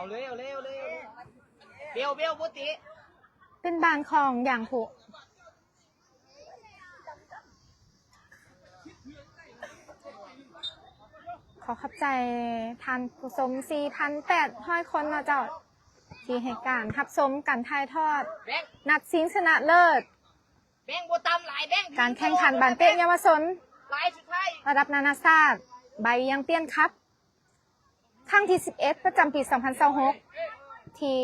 ເອົາເລີຍ ເອົາເລີຍ ເອົາເລີຍ ເບວ ເບວ ບໍ່ເຕະ. ເປັນບານຂອງຢາງຜຸ. ຂໍຂອບໃຈທ່ານຜູ້ຊົມສີ່ພັນແປດຮ້ອຍຄົນເນາະເຈົ້າ ທີ່ໃຫ້ການຮັບຊົມການຖ່າຍທອດນັດຊິງຊະນະເລີດ ແບ່ງບໍ່ຕ່ຳຫຼາຍ ແບ່ງ ການແຂ່ງຂັນບານເຕະເຍົາວະຊົນ ລາຍສຸດທ້າຍ ລະດັບນານາຊາດ ໃບຢາງປຽນຄັບ ຄັ້ງທີສິບເອັດ ປະຈຳປີສອງພັນຊາວຫົກ ທີ່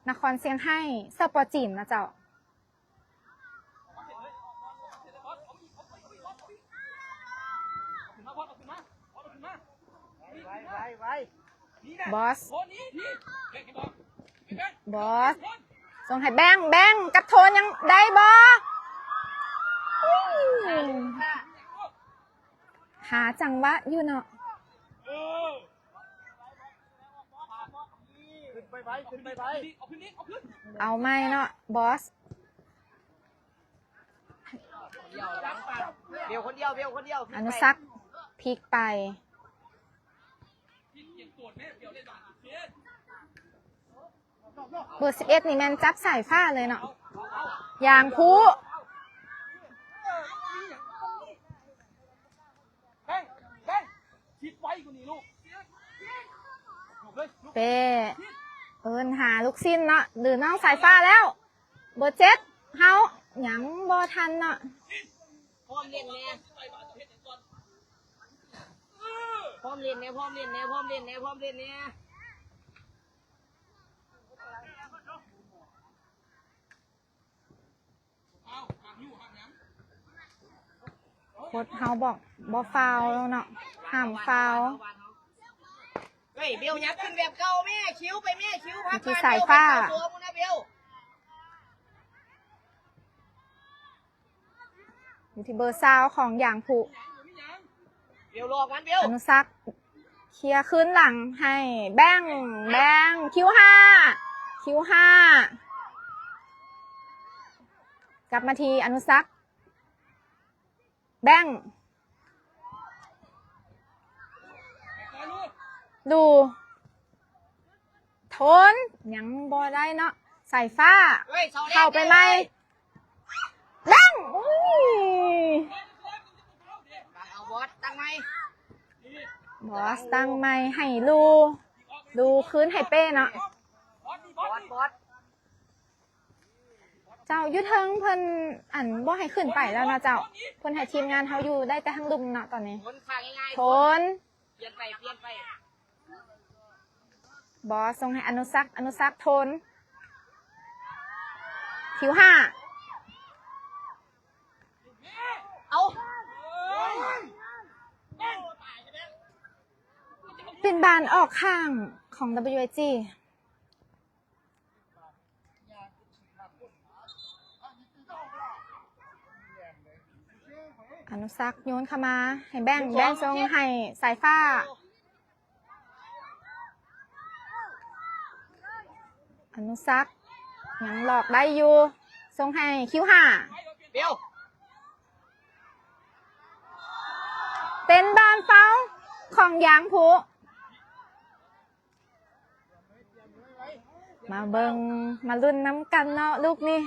ນະຄອນຊຽງໄຮ້ ສປ ຈີນນະເຈົ້າ. ບອສ ບອສ ສົ່ງໃຫ້ແບງ ແບງກັບໂທນຍັງໄດ້ບໍ່? ອືມ ຫາຈັງຫວະຢູ່ເນາະ. ເອົາໃໝ່ເນາະ ບອສ. ເບວຄົນດຽວ ເບວຄົນດຽວ ອະນຸສັກ ພິກໄປ. ເບີສິບເອັດນີ້ແມ່ນຈັບສາຍຟ້າເລີຍເນາະ ຢາງຜຸ. ແບງ ແບງ ຄິດໄວກວ່ານີ້ລູກ ເປ້ເອີ້ນຫາລູກຊິ້ນເນາະ ຫຼືນ້ອງສາຍຟ້າແລ້ວ. ເບີເຈັດ ເຮົາຍັງບໍ່ທັນເນາະ. ພ້ອມຫຼິ້ນແດ່ ພ້ອມຫຼິ້ນແດ່ ພ້ອມຫຼິ້ນແດ່ ພ້ອມຫຼິ້ນແດ່ ພ້ອມຫຼິ້ນແດ່. ໂຄດເຮົາບອກບໍ່ຟາວເນາະ ຫ້າມຟາວ. ເຮີ້ຍ ເບວ ຍັບຂຶ້ນແບບເກົ່າແມ່ ຄິວໄປແມ່ ຄິວພັກ ຢູ່ທີ່ສາຍຟ້າ ເບວ ຢູ່ທີ່ເບີຊາວຂອງຢາງຜຸ. ເບວ ຫຼອກມັນ ເບວ ອະນຸສັກ ເຄຍຄືນຫຼັງໃຫ້ແບງ ແບງ ຄິວຫ້າ ຄິວຫ້າ ກັບມາທີ່ອະນຸສັກ ແບງ ດູ ໂທນ ຍັງບໍ່ໄດ້ເນາະ ສາຍຟ້າ ເຂົ້າໄປໃໝ່ ແບງ ອຸ້ຍ ເອົາບອສຕັ້ງໃໝ່ ບອສຕັ້ງໃໝ່ໃຫ້ລູ ລູຄືນໃຫ້ເປ້ເນາະ. ເຈົ້າ ຢູ່ເທິງເພິ່ນ ອັນ ບໍ່ໃຫ້ຂຶ້ນໄປແລ້ວເນາະເຈົ້າ ເພິ່ນໃຫ້ທີມງານເຮົາຢູ່ໄດ້ແຕ່ທາງລຸ່ມເນາະຕອນນີ້. ໂທນ ປ່ຽນໄປ ປ່ຽນໄປ ບອສສົ່ງໃຫ້ອະນຸສັກ ອະນຸສັກ ໂທນ ຄິວຫ້າ ເອົາ ເປັນບານອອກຂ້າງຂອງ WIG. ອະນຸສັກໂຍນເຂົ້າມາໃຫ້ແບງ ແບງສົ່ງໃຫ້ສາຍຟ້າ ອະນຸສັກຍັງຫຼອກໄດ້ຢູ່ ສົ່ງໃຫ້ຄິວຫ້າ ເປັນບານຟາວຂອງຢາງຜຸ. ມາເບິ່ງມາລຸ້ນນຳກັນເນາະ ລູກນີ້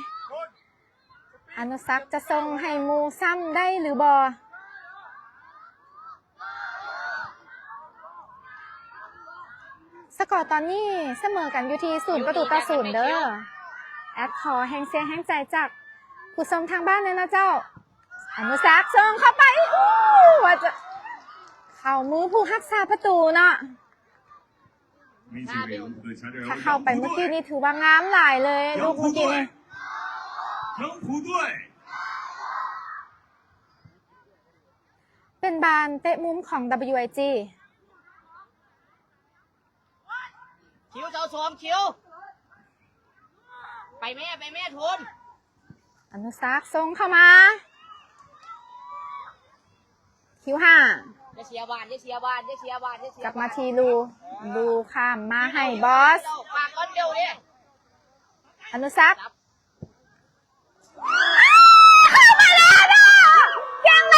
ອະນຸສັກຈະສົ່ງໃຫ້ໝູ່ຊ້ຳໄດ້ຫຼືບໍ່? ສະກໍຕອນນີ້ສະເໝີກັນຢູ່ທີ່ສູນປະຕູຕໍ່ສູນເດີ. ແອດຂໍແຮງເຊຍແຮງໃຈຈາກຜູ້ຊົມທາງບ້ານແດ່ເນາະເຈົ້າ. ອະນຸສັກສົ່ງເຂົ້າໄປ ອູ້ ວ່າຈະເຂົ້າມືຜູ້ຮັກສາປະຕູເນາະ. ຖ້າເຂົ້າໄປເມື່ອກີ້ນີ້ຖືວ່າງາມຫຼາຍເລີຍ ລູກເມື່ອກີ້ນີ້. ເປັນບານເຕະມຸມຂອງ WIG. ຄິວເຈົ້າສອງ ຄິວ ໄປແມ່ ໄປແມ່ ໂທນ. ອະນຸສັກສົ່ງເຂົ້າມາ ຄິວຫ້າ ຢ່າເສຍບານ ຢ່າເສຍບານ ຢ່າເສຍບານ ຢ່າເສຍບານ ກັບມາທີ່ລູ ລູຂ້າມມາໃຫ້ບອສ ປາກກ່ອນເດີ ອະນຸສັກ. ເຂົ້າມາແລ້ວເນາະ ຈັ່ງໃດ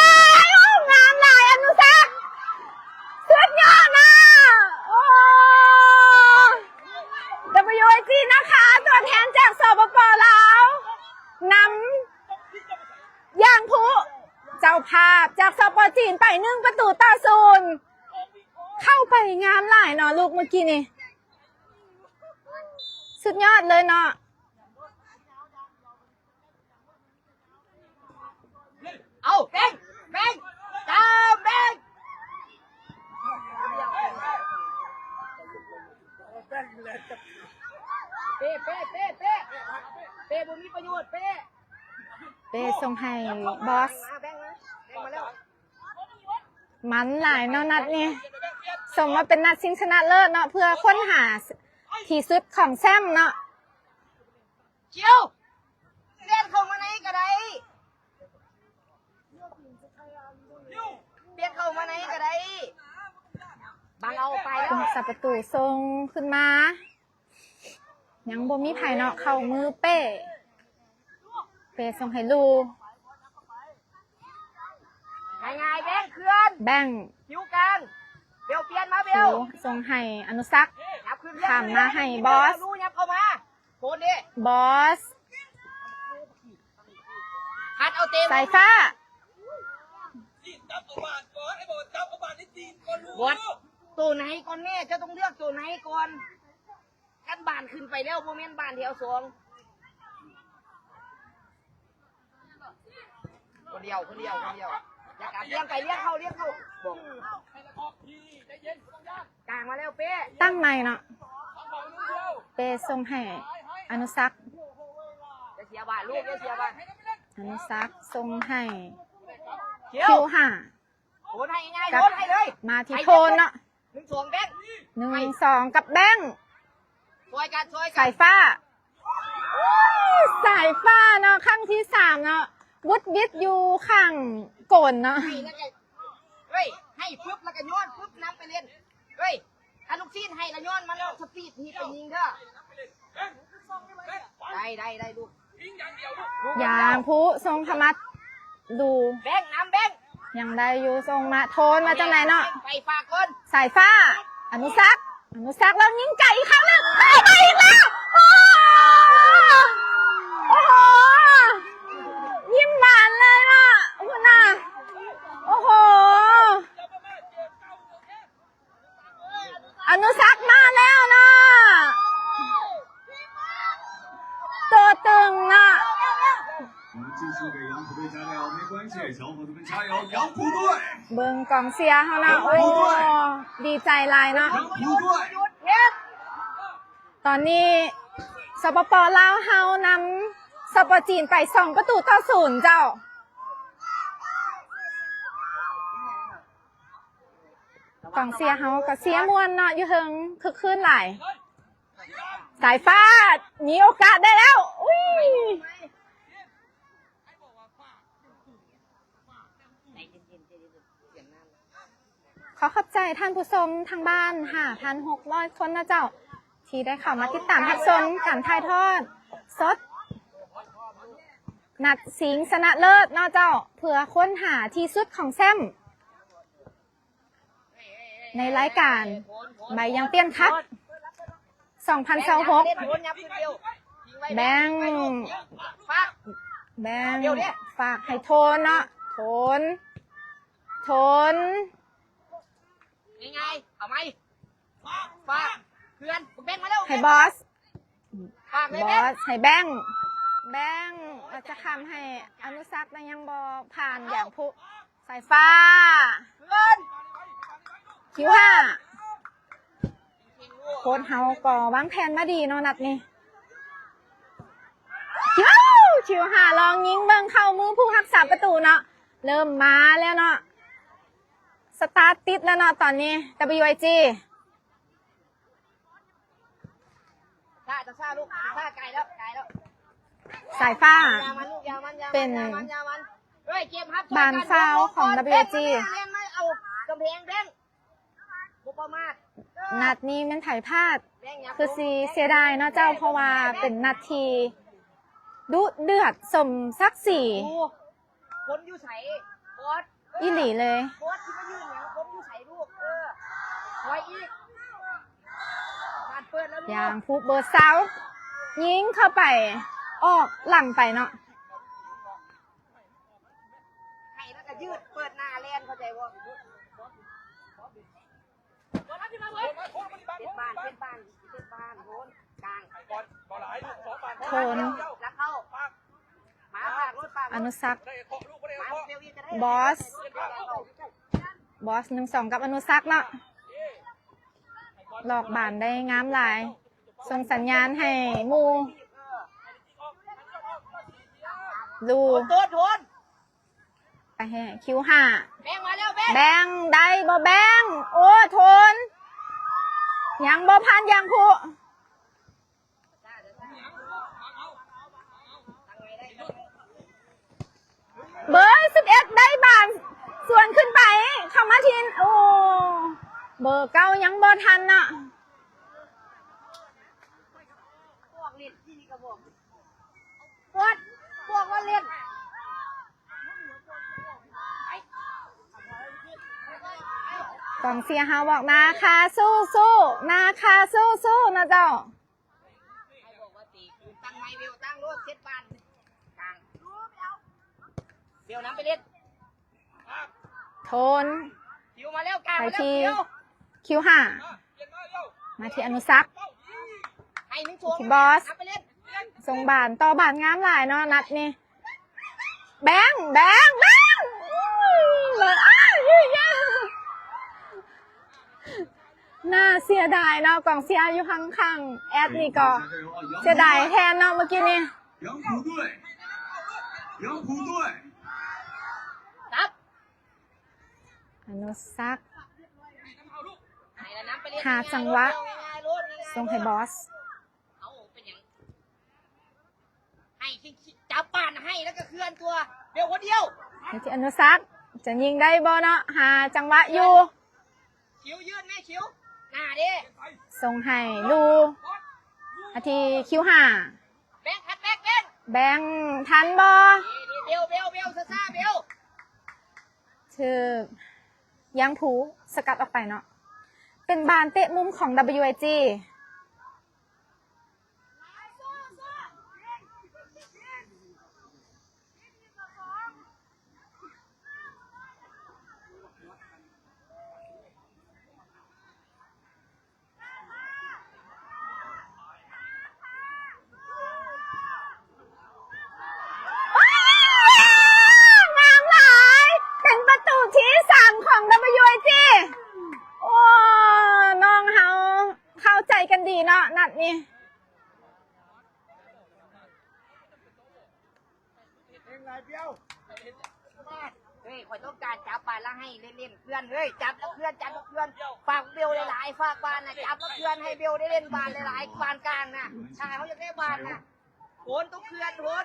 ໂອ້ ງາມຫຼາຍ ອະນຸສັກ ສຸດຍອດນະ ໂອ້. ພາບຈາກ ສປ ຈີນ ໄປ ໜຶ່ງ ປະຕູຕໍ່ ສູນ ເຂົ້າໄປງາມຫຼາຍເນາະ ລູກເມື່ອກີ້ນີ້ ສຸດຍອດເລີຍເນາະ. ເອົາ ແບງ ແບງ ຕາມແບງ ເປ້ ເປ້ ເປ້ ເປ້ ເປ້ ບໍ່ມີປະໂຫຍດ ເປ້ ເປ້ສົ່ງໃຫ້ບອສ ມາ ແບງ ມາ ແບງ ມາແລ້ວ ມັນຫຼາຍເນາະນັດນີ້ ສົມວ່າເປັນນັດຊິງຊະນະເລີດເນາະ ເພື່ອຄົ້ນຫາທີ່ສຸດຂອງແຊ້ມເນາະ. ຄິວ ປ່ຽນເຂົ້າມາໃນກໍໄດ້ ປ່ຽນເຂົ້າມາໃນກໍໄດ້ ບັງເອົາໄປແລ້ວ ຜູ້ຮັກສາປະຕູສົ່ງຂຶ້ນມາ ຍັງບໍ່ມີໃຜເນາະ ເຂົ້າມືເປ້ ເປ້ສົ່ງໃຫ້ລູ ງ່າຍໆ ແບງ ເຄື່ອນ ແບງ ຄິວກາງ ເບວ ປ່ຽນມາ ເບວ ຄິວສົ່ງໃຫ້ອະນຸສັກ ຍັບຂຶ້ນ ຂ້າມມາໃຫ້ບອສ ລູ ຍັບເຂົ້າມາ ໂພນເດ້ ບອສ ຄັດເອົາເຕະ ສາຍຟ້າ ບອດ ໂຕໃນກ່ອນແມ່ ເຈົ້າຕ້ອງເລືອກໂຕໃນກ່ອນ ຄັນບານຂຶ້ນໄປແລ້ວ ບໍ່ແມ່ນບານແຖວສອງ ຄົນດຽວ ຄົນດຽວ ຄົນດຽວ ຢ່າການ ລ້ຽງໄປ ລ້ຽງເຂົ້າ ລ້ຽງເຂົ້າ ກາງມາແລ້ວ ເປ້ ຕັ້ງໃໝ່ເນາະ ເປ້ສົ່ງໃຫ້ອະນຸສັກ ຢ່າເສຍບານລູກ ຢ່າເສຍບານ ອະນຸສັກສົ່ງໃຫ້ ຄິວ ຄິວຫ້າ ໂຍນໃຫ້ງ່າຍ ກັບ ໂຍນໃຫ້ເລີຍ ມາທີ່ໂທນເນາະ ໜຶ່ງສອງແບງ ໜຶ່ງສອງກັບແບງ ຊ່ອຍກັນ ຊ່ອຍກັນ ສາຍຟ້າ ສາຍຟ້າເນາະ ຄັ້ງທີສາມເນາະ ບຸດບິດຢູ່ຂ້າງໂກນເນາະ ໃຫ້ແລ້ວກໍ ເຮີ້ຍ ໃຫ້ປຶບແລ້ວກໍໂຍນປຶບນຳໄປຫຼິ້ນ ເຮີ້ຍ ຄັນລູກຊີ້ນໃຫ້ລະຍ້ອນມັນສະປີດທີ່ໄປຍິງເດີ ໄດ້ ໄດ້ ໄດ້ລູກ ຢ່າງຜູ້ສົ່ງເຂົ້າມາ ດູ ແບງນຳແບງ ຍັງໄດ້ຢູ່ ສົ່ງມາ ໂທນມາຈັ່ງໃດເນາະ ໄປຝາກກ່ອນ ສາຍຟ້າ ອະນຸສັກ ອະນຸສັກ ແລ້ວຍິງໄກອີກຄັ້ງໜຶ່ງ ໄປ ໄປອີກແລ້ວ ໂອ້ ໂອ້ໂຫ ຍິ້ມຫວານເລີຍເນາະ ພຸ້ນນະ ໂອ້ໂຫ. ອະນຸສັກມາແລ້ວເນາະ ຕົວຕຶງເນາະ 我们继续给杨浦队加油，没关系，小伙子们加油，杨浦队！ ເບິ່ງກອງເຊຍເຮົາເນາະ 杨浦队！ ໂອ້ ດີໃຈຫຼາຍເນາະ 杨浦队！ ຕອນນີ້ ສປປ ລາວ ເຮົານຳ ສປ ຈີນ ໄປ ສອງ ປະຕູຕໍ່ ສູນ ເຈົ້າ. ກອງເຊຍເຮົາກໍເຊຍມ່ວນເນາະ ຢູ່ເທິງຄຶກຄື້ນຫຼາຍ ສາຍຟ້າ ມີໂອກາດໄດ້ແລ້ວ ອຸ້ຍ ຂໍຂອບໃຈທ່ານຜູ້ຊົມທາງບ້ານ ຫ້າພັນຫົກຮ້ອຍຄົນເນາະເຈົ້າ ທີ່ໄດ້ເຂົ້າມາຕິດຕາມຮັບຊົມການຖ່າຍທອດສົດ ນັດຊິງຊະນະເລີດເນາະເຈົ້າ ເພື່ອຄົ້ນຫາທີ່ສຸດຂອງແຊ້ມ ໃນລາຍການໃບຢາງປ່ຽນຄັບ ສອງພັນຊາວຫົກ ແບງ ແບງ ຝາກໃຫ້ໂທນເນາະ ໂທນ ໂທນ ງ່າຍໆ ເອົາໃໝ່ ຝາກ ເພື່ອນ ແບງມາແລ້ວ ໃຫ້ບອສ ບອສໃຫ້ແບງ ແບງ ອາດຈະຄ້ຳໃຫ້ອະນຸສັກ ແຕ່ຍັງບໍ່ຜ່ານຢາງຜູ້ ສາຍຟ້າ ຄິວຫ້າ ໂຄດເຮົາກໍວາງແຜນມາດີເນາະ ນັດນີ້ ຄິວ ຄິວຫ້າ ລອງຍິງເບິ່ງເຂົ້າມືຜູ້ຮັກສາປະຕູເນາະ ເລີ່ມມາແລ້ວເນາະ ສະຕາດຕິດແລ້ວເນາະ ຕອນນີ້ WIG ຊ້າ ຊ້າ ລູກ ຊ້າ ໄກແລ້ວ ໄກແລ້ວ ສາຍຟ້າ ຢ່າມັນລູກ ຢ່າມັນ ຢ່າມັນ ເປັນ ຢ່າມັນ ຢ່າມັນ ເອີຍ ເກມຮັບ ບານຟາວຂອງ WIG ເລ່ນມາເອົາກຳແພງ ແບງ ບໍ່ປະໝາດ ເອີ ນັດນີ້ແມ່ນໃຜພາດ ແບງ ຢ່າ ຄືຊິເສຍດາຍເນາະເຈົ້າ ເພາະວ່າເປັນນັດທີ່ດຸເດືອດສົມສັກສີ ໂອ້ ຄົນຢູ່ໃສ ບອສ ອີ່ຫຼີເລີຍ ບອສຊິມາຢືນຫຍັງ ຄົນຢູ່ໃສລູກ ເອີ ຖອຍອີກ ບານເປີດແລ້ວລູກ ຢ່າງຜູ້ເບີຊາວ ຍິງເຂົ້າໄປ ອອກຫຼັງໄປເນາະ ໃຫ້ແລ້ວກໍຢືດ ໂທນ ອະນຸສັກ ບອສ ບອສ ໜຶ່ງສອງ ກັບອະນຸສັກເນາະ ຫຼອກບານໄດ້ງາມຫຼາຍ ສົ່ງສັນຍານໃຫ້ໝູ່ ລູ ໂທນ ໂທນ ໄປໃຫ້ຄິວຫ້າ ແບງມາແລ້ວ ແບງ ແບງໄດ້ບໍ່ແບງ ໂອ້ ໂທນ ຍັງບໍ່ຜ່ານຢາງພຸ ເບີສິບເອັດ ໄດ້ບານສວນຂຶ້ນໄປ ເຂົ້າມາທີ່ ໂອ້ ເບີເກົ້າຍັງບໍ່ທັນເນາະ ກອງເຊຍເຮົາບອກ ນາຄາສູ້ໆ ນາຄາສູ້ໆ ເນາະເຈົ້າ ໃຫ້ບອກວ່າຕີຄືນ ຕັ້ງໃໝ່ ເວວ ຕັ້ງໂລດ ເຊັດບ້ານກາງ ເວວນຳໄປເຫຼັ້ນ ໂທນ ຄິວມາແລ້ວ ກາງ ໄປ ມາແລ້ວ ທີ່ ຄິວ ຄິວຫ້າ ມາທີ່ອະນຸສັກ ໃຫ້ໜຶ່ງສອງ ທີ່ບອສ ນຳໄປເຫຼັ້ນ ສົ່ງບານ ຕໍ່ບານງາມຫຼາຍເນາະ ນັດນີ້ ແບງ ແບງ ແບງ ອືມ ອ້າຍ ໜ້າເສຍດາຍເນາະ ກອງເຊຍຢູ່ຂ້າງໆ ແອດນີ້ກໍເສຍດາຍແທນເນາະ ເມື່ອກີ້ນີ້ ອະນຸສັກ ຫາຈັງຫວະ ສົ່ງໃຫ້ບອສ ເອົາ ເປັນຫຍັງ ໃຫ້ ຈັບປານໃຫ້ ແລ້ວກໍເຄື່ອນຕົວ ເບວຄົນດຽວ ໃຫ້ທີ່ອະນຸສັກ ຈະຍິງໄດ້ບໍ່ເນາະ ຫາຈັງຫວະຢູ່ ຄິວ ຢືນແມ່ ຄິວ ໜ້າເດ້ ສົ່ງໃຫ້ລູ ອາທີ່ຄິວຫ້າ ແບງ ຄັດແບັກ ແບງ ແບງທັນບໍ່ ເບວ ເບວ ເບວ ຊ້າໆ ເບວ ຖືກ ຢາງພູສະກັດອອກໄປເນາະ ເປັນບານເຕະມຸມຂອງ WIG ງາມຫຼາຍ ເປັນປະຕູທີສາມຂອງ WIG ໂອ້ ນ້ອງເຮົາເຂົ້າໃຈກັນດີເນາະ ນັດນີ້ ເຮີ້ຍ ຂ້ອຍຕ້ອງການຈັບບານແລ້ວໃຫ້ເຫຼັ້ນໆ ເພື່ອນເຮີ້ຍ ຈັບແລ້ວເຄື່ອນ ຈັບແລ້ວເຄື່ອນ ຝາກເບວຫຼາຍໆ ຝາກບານນະ ຈັບແລ້ວເຄື່ອນ ໃຫ້ເບວໄດ້ເຫຼັ້ນບານຫຼາຍໆ ບານກາງນະ ຖ້າເຮົາຢາກໄດ້ບານນະ ໂທນຕ້ອງເຄື່ອນ ໂທນ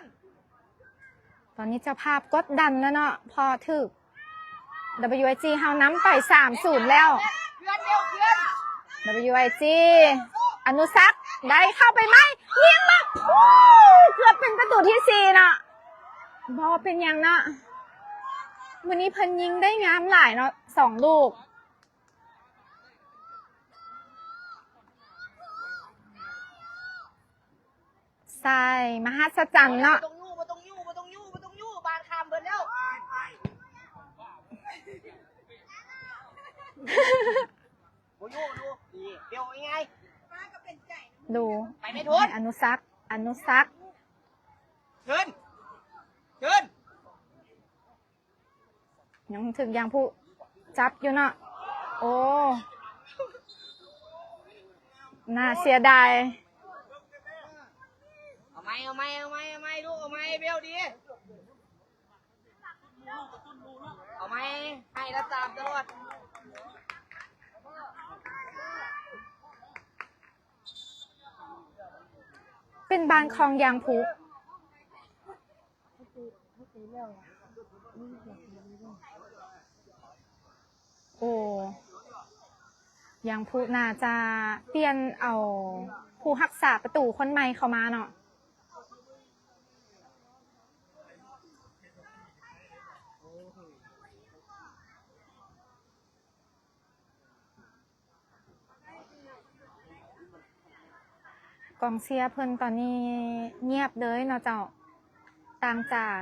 ຕອນນີ້ເຈົ້າພາບກົດດັນແລ້ວເນາະ ເພາະຖືກ WIG ເຮົານຳໄປ ສາມສູນ ແລ້ວ WIG ອະນຸສັກ ໄດ້ເຂົ້າໄປໃໝ່ ຍິງມາ ໂອ້ ເກືອບເປັນປະຕູທີສີ່ເນາະ ບໍ່ເປັນຫຍັງເນາະ ມື້ນີ້ເພິ່ນຍິງໄດ້ງາມຫຼາຍເນາະ ສອງລູກ ຊາຍມະຫັດສະຈັນເນາະ ບໍ່ຕ້ອງຍູ້ ບໍ່ຕ້ອງຍູ້ ບໍ່ຕ້ອງຍູ້ ບໍ່ຕ້ອງຍູ້ ບານຂ້າມເບິດແລ້ວ ບໍ່ຢູ່ ຢູ່ ນີ້ ດຽວງ່າຍໆ ດູ ໄປໄໝ່ ໂທນ ອະນຸສັກ ອະນຸສັກ ເຊີນ ເຊີນ ຍັງຖືກຢາງພູຈັບຢູ່ເນາະ ໂອ້ ໜ້າເສຍດາຍ ເອົາໃໝ່ ເອົາໃໝ່ ເອົາໃໝ່ ເອົາໃໝ່ ລູກ ເອົາໃໝ່ ເບວດີ ເອົາໃໝ່ ໃຫ້ລະຕາມຕະຫຼອດ ເປັນບານຂອງຢາງພູ. ໂອ້ ຢາງພູໜ້າຈະປ່ຽນເອົາຜູ້ຮັກສາປະຕູຄົນໃໝ່ເຂົ້າມາເນາະ. ກອງເຊຍເພິ່ນຕອນນີ້ງຽບເລີຍເນາະເຈົ້າ, ຕ່າງຈາກ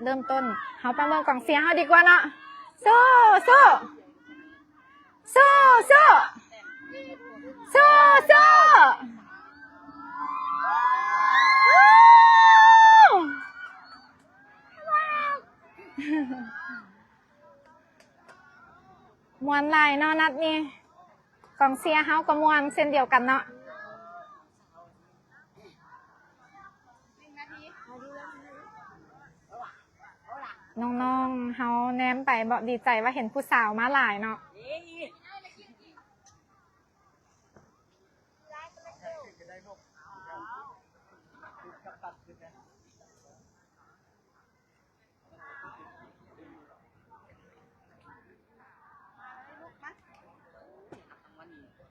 ເລີ່ມຕົ້ນ. ເຮົາໄປເບິ່ງກອງເຊຍເຮົາດີກວ່າເນາະ. ສູ້ ສູ້ ສູ້ ສູ້. ສູ້ໆ ມ່ວນຫຼາຍເນາະ ນັດນີ້ ກອງເຊຍເຮົາກໍມ່ວນເຊັ່ນດຽວກັນເນາະ. ນ້ອງໆ ເຮົາແນມໄປ ບໍ່ ດີໃຈວ່າເຫັນຜູ້ສາວມາຫຼາຍເນາະ.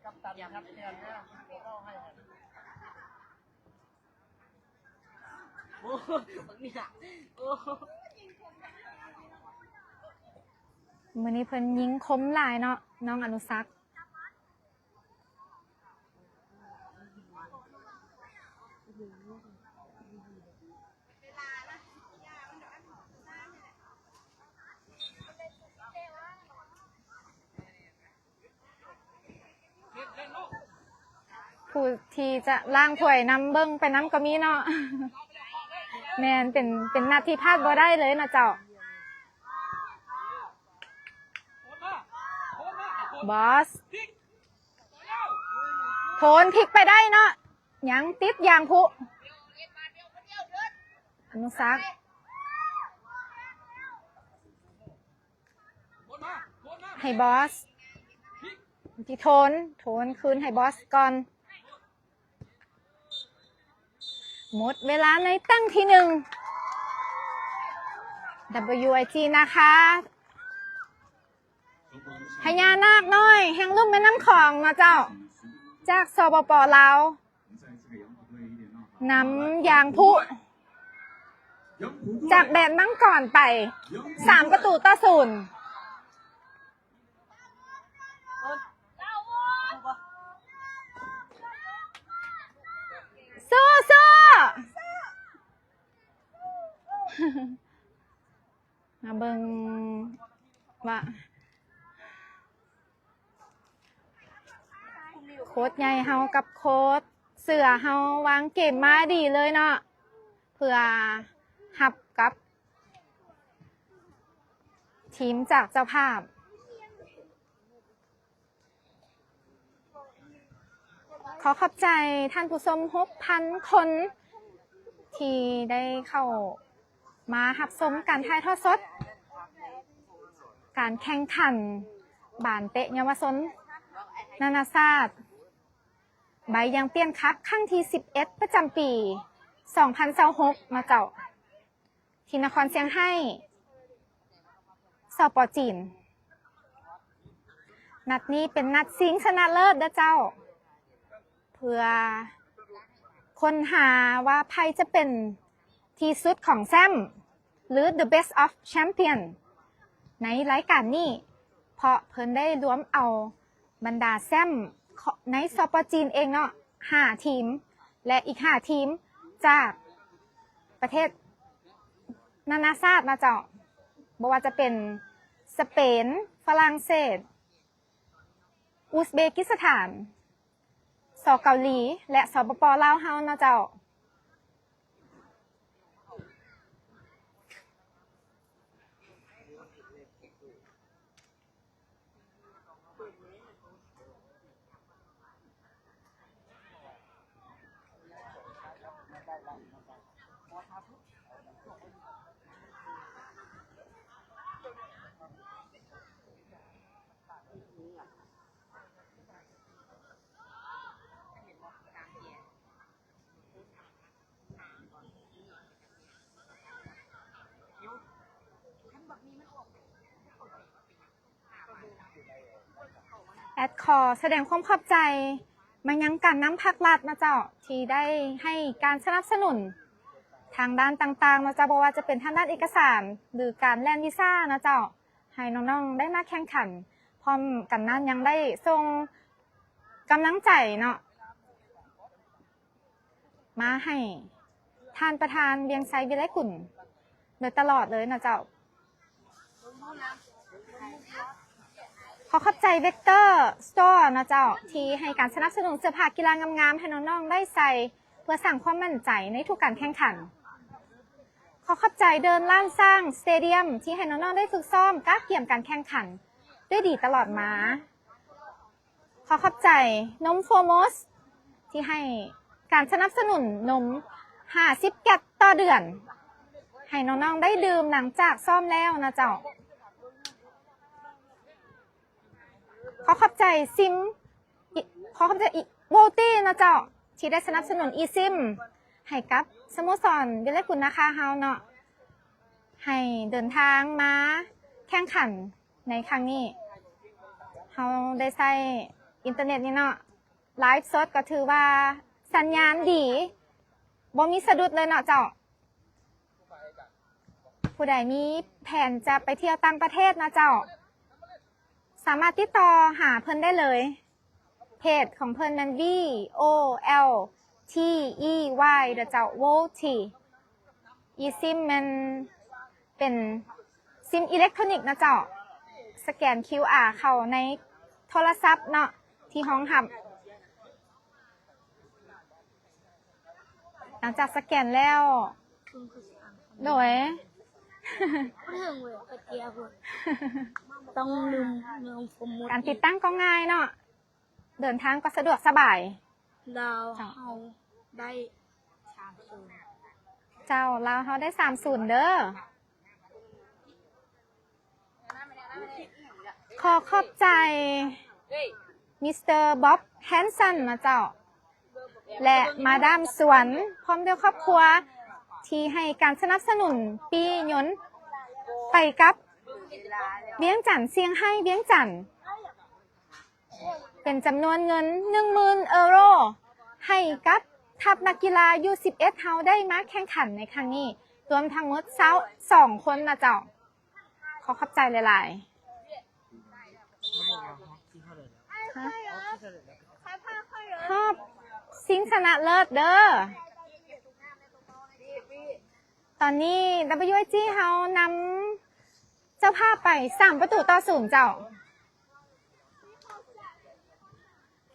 ກັບຕັນຮັບແທນເດີ ເວົ້າໃຫ້ ໂອ້ ບັກນີ້ ໂອ້ ມື້ນີ້ເພິ່ນຍິງຄົມຫຼາຍເນາະ ນ້ອງອະນຸສັກ. ຜູ້ທີ່ຈະລ້າງຖ້ວຍນຳ ເບິ່ງໄປນຳກໍມີເນາະ. ແມ່ນ ເປັນ ເປັນນັດທີ່ພາດບໍ່ໄດ້ເລີຍນະເຈົ້າ. ບອສ ໂທນ ພິກໄປໄດ້ເນາະ ຍັງຕິດຢາງພຸ ອະນຸສັກ ໃຫ້ບອສ ທີ່ໂທນ ໂທນຄືນໃຫ້ບອສກ່ອນ. ໝົດເວລາໃນຕັ້ງທີໜຶ່ງ WIG ນະຄະ ພະຍານາກນ້ອຍແຫ່ງລຸ່ມແມ່ນ້ຳຂອງເນາະເຈົ້າ ຈາກ ສປປ ລາວ ນຳຢາງພຸ ຈາກແດນມັງກອນໄປ ສາມປະຕູຕໍ່ສູນ. ສູ້ໆ ມາເບິ່ງວ່າ ໂຄດໃຫຍ່ເຮົາກັບໂຄດເສືອເຮົາວາງເກມມາດີເລີຍເນາະ ເພື່ອຮັບກັບທີມຈາກເຈົ້າພາບ. ຂໍຂອບໃຈທ່ານຜູ້ຊົມຫົກພັນຄົນ ທີ່ໄດ້ເຂົ້າມາຮັບຊົມການຖ່າຍທອດສົດ ການແຂ່ງຂັນບານເຕະເຍົາວະຊົນນານາຊາດ ໃບຢາງປ່ຽນຄັບຄັ້ງທີສິບເອັດ ປະຈຳປີສອງພັນຊາວຫົກ ເນາະເຈົ້າ. ທີ່ນະຄອນຊຽງໄຮ້ ສປ ຈີນ. ນັດນີ້ເປັນນັດຊິງຊະນະເລີດເດີເຈົ້າ ເພື່ອຄົ້ນຫາວ່າໃຜຈະເປັນທີ່ສຸດຂອງແຊ້ມ ຫຼື The Best of Champion ໃນລາຍການນີ້ ເພາະເພິ່ນໄດ້ລວມເອົາບັນດາແຊ້ມໃນ ສປ ຈີນ ເອງເນາະ ຫ້າທີມ ແລະ ອີກຫ້າທີມຈາກ ປະເທດນານາຊາດນະເຈົ້າ ບໍ່ວ່າຈະເປັນສະເປນ, ຝຣັ່ງເສດ, ອຸສເບກິສຖານ, ສ ເກົາຫຼີ ແລະ ສປປ ລາວເຮົານະເຈົ້າ. ແອັດຂໍສະແດງຄວາມຂອບໃຈມາຍັງການນຳພັກລັດນະເຈົ້າ ທີ່ໄດ້ໃຫ້ການສະໜັບສະໜູນທາງດ້ານຕ່າງໆນະເຈົ້າ ບໍ່ວ່າຈະເປັນທາງດ້ານເອກະສານ ຫຼື ການແລ່ນວີຊານະເຈົ້າ ໃຫ້ນ້ອງໆໄດ້ມາແຂ່ງຂັນ. ພ້ອມກັນນັ້ນຍັງໄດ້ສົ່ງກຳລັງໃຈເນາະ ມາໃຫ້ທ່ານປະທານ ວຽງໄຊ ວິໄລກຸນ ໂດຍຕະຫຼອດເລີຍນະເຈົ້າ. ຂໍຂອບໃຈ Vector Store ເນາະເຈົ້າ ທີ່ໃຫ້ການສະໜັບສະໜູນເສື້ອຜ້າກິລາງາມໆ ໃຫ້ນ້ອງໆໄດ້ໃສ່ ເພື່ອສ້າງຄວາມໝັ້ນໃຈໃນທຸກການແຂ່ງຂັນ. ຂໍຂອບໃຈເດີ່ນລ້ານຊ້າງ Stadium ທີ່ໃຫ້ນ້ອງໆໄດ້ຝຶກຊ້ອມກະກຽມການແຂ່ງຂັນດ້ວຍດີຕະຫຼອດມາ. ຂໍຂອບໃຈນົມ Foremost ທີ່ໃຫ້ການສະໜັບສະໜູນນົມຫ້າສິບແກັດຕໍ່ເດືອນ ໃຫ້ນ້ອງໆໄດ້ດື່ມຫຼັງຈາກຊ້ອມແລ້ວນະເຈົ້າ. ຂໍຂອບໃຈ Sim ອີ ຂໍຂອບໃຈ Volty ນະເຈົ້າ ທີ່ໄດ້ສະໜັບສະໜູນ eSIM ໃຫ້ກັບສະໂມສອນວິໄລກຸນນາຄາເຮົາເນາະ ໃຫ້ເດີນທາງມາແຂ່ງຂັນໃນຄັ້ງນີ້. ເຮົາໄດ້ໃຊ້ອິນເຕີເນັດນີ້ເນາະ ໄລຟ໌ສົດກໍຖືວ່າສັນຍານດີ ບໍ່ມີສະດຸດເລີຍເນາະເຈົ້າ. ຜູ້ໃດມີແຜນຈະໄປທ່ຽວຕ່າງປະເທດເນາະເຈົ້າ ສາມາດຕິດຕໍ່ຫາເພິ່ນໄດ້ເລີຍ. ເພຈຂອງເພິ່ນແມ່ນ V O L T E Y ເດີເຈົ້າ Volty. eSIM ແມ່ນເປັນຊິມອີເລັກໂທຣນິກນະເຈົ້າ ສະແກນຄິວອາເຂົ້າໃນໂທລະສັບເນາະ ທີ່ຮອງຮັບ. ຫຼັງຈາກສະແກນແລ້ວ ໂດຍ ການຕິດຕັ້ງກໍງ່າຍເນາະ ເດີນທາງກໍສະດວກສະບາຍ. ລາວເຮົາໄດ້ສາມສູນ ເຈົ້າ ລາວເຮົາໄດ້ສາມສູນເດີ. ຂໍຂອບໃຈ Mister Bob Hanson ນະເຈົ້າ ແລະ ມາດາມສວນ ພ້ອມດ້ວຍຄອບຄົວ ທີ່ໃຫ້ການສະໜັບສະໜູນປີ້ຍົນໄປກັບວຽງຈັນ ຊຽງໄຮ້ ວຽງຈັນ ເປັນຈຳນວນເງິນໜຶ່ງໝື່ນເອີໂຣ ໃຫ້ກັບທັບນັກກິລາ ຢູສິບເອັດ ເຮົາໄດ້ມາແຂ່ງຂັນໃນຄັ້ງນີ້ ລວມທັງໝົດຊາວສອງຄົນນະເຈົ້າ. ຂໍຂອບໃຈຫຼາຍໆ. ຮອບຊິງຊະນະເລີດເດີ. ຕອນນີ້ WIG ເຮົານຳເຈົ້າພາບໄປສາມປະຕູຕໍ່ສູນເຈົ້າ.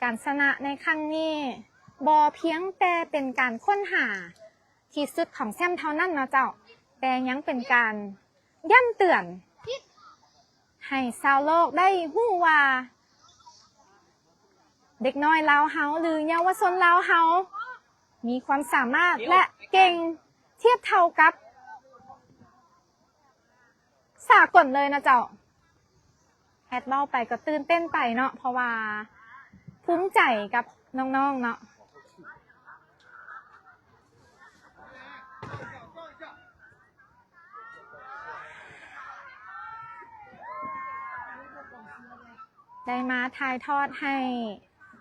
ການຊະນະໃນຄັ້ງນີ້ ບໍ່ພຽງແຕ່ເປັນການຄົ້ນຫາທີ່ສຸດຂອງແຊ້ມເທົ່ານັ້ນເນາະເຈົ້າ, ແຕ່ຍັງເປັນການຢ້ຳເຕືອນໃຫ້ຊາວໂລກໄດ້ຮູ້ວ່າ ເດັກນ້ອຍລາວເຮົາ ຫຼື ເຍົາວະຊົນລາວເຮົາ ມີຄວາມສາມາດ ແລະ ເກັ່ງທຽບເທົ່າກັບ ສາກົນເລີຍນະເຈົ້າ. ແອດເວົ້າໄປກໍຕື່ນເຕັ້ນໄປເນາະ ເພາະວ່າພູມໃຈກັບນ້ອງໆເນາະ ໄດ້ມາຖ່າຍທອດໃຫ້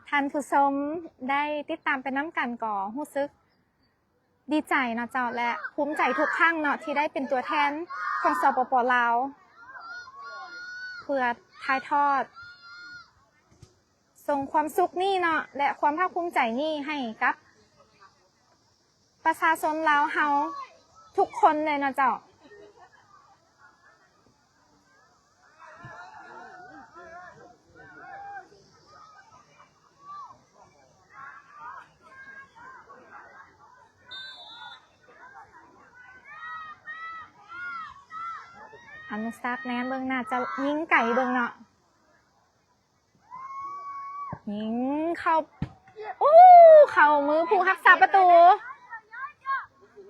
ທ່ານຜູ້ຊົມໄດ້ຕິດຕາມໄປນຳກັນ ກໍຮູ້ສຶກ ດີໃຈເນາະເຈົ້າ ແລະ ພູມໃຈທຸກຄັ້ງເນາະ ທີ່ໄດ້ເປັນຕົວແທນຂອງ ສປປ ລາວ ເພື່ອຖ່າຍທອດ ສົ່ງຄວາມສຸກນີ້ເນາະ ແລະ ຄວາມພາກພູມໃຈນີ້ໃຫ້ກັບປະຊາຊົນລາວເຮົາທຸກຄົນເລີຍເນາະເຈົ້າ. ອະນຸສັກ ແນມເບິ່ງ ໜ້າຈະຍິງໄກເບິ່ງເນາະ ຍິງເຂົ້າ ໂອ້ ເຂົ້າມືຜູ້ຮັກສາປະຕູ.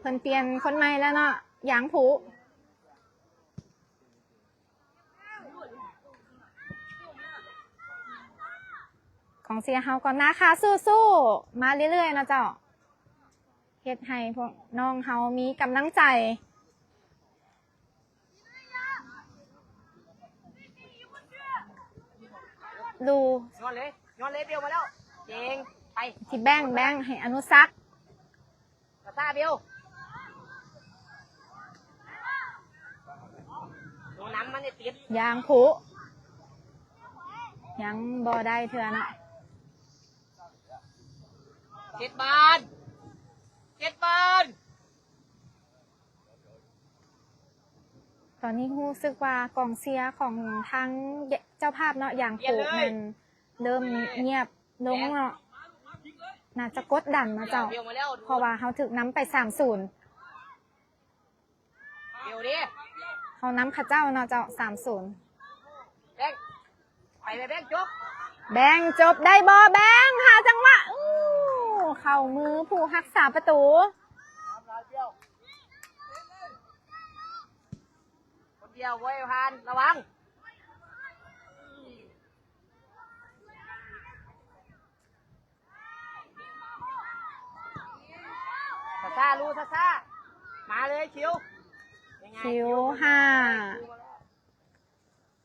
ເພິ່ນປ່ຽນຄົນໃໝ່ແລ້ວເນາະ ຢາງຜູ. ກອງເຊຍເຮົາກໍໜ້າຄາສູ້ໆມາເລື້ອຍໆເນາະເຈົ້າ. ເຮັດໃຫ້ພວກນ້ອງເຮົາມີກຳລັງໃຈ ລູ ຍ້ອນເລີຍ ຍ້ອນເລີຍ ເບວມາແລ້ວ ເກັ່ງ ໄປ ທີ່ແບ່ງ ແບ່ງໃຫ້ອະນຸສັກ ກະຊາ ເບວ ໂດນນຳມັນໄດ້ຕິດ ຢາງຜູ ຍັງບໍ່ໄດ້ເທື່ອເນາະ. ເຈັດບານ ເຈັດບານ. ຕອນນີ້ຮູ້ສຶກວ່າກອງເຊຍຂອງທາງ ເຈົ້າພາບເນາະ ຢາງໂພແມ່ນເລີ່ມງຽບລົງເນາະ ໜ້າຈະກົດດັນເນາະເຈົ້າ ເພາະວ່າເຮົາຖືກນຳໄປສາມສູນ ເຮົານຳເຂົາເຈົ້າເນາະເຈົ້າ ສາມສູນ ແບງ ໄປແບງ ຈົບ ແບງ ຈົບໄດ້ບໍ່ ແບງ ຫາຈັງຫວະ ເຂົ້າມືຜູ້ຮັກສາປະຕູ ຄົນດຽວເວີຍ ຜ່ານ ລະວັງ ຊ້າໆ ລູ້ ຊ້າໆ ມາເລີຍ ຄິວ ຄິວຫ້າ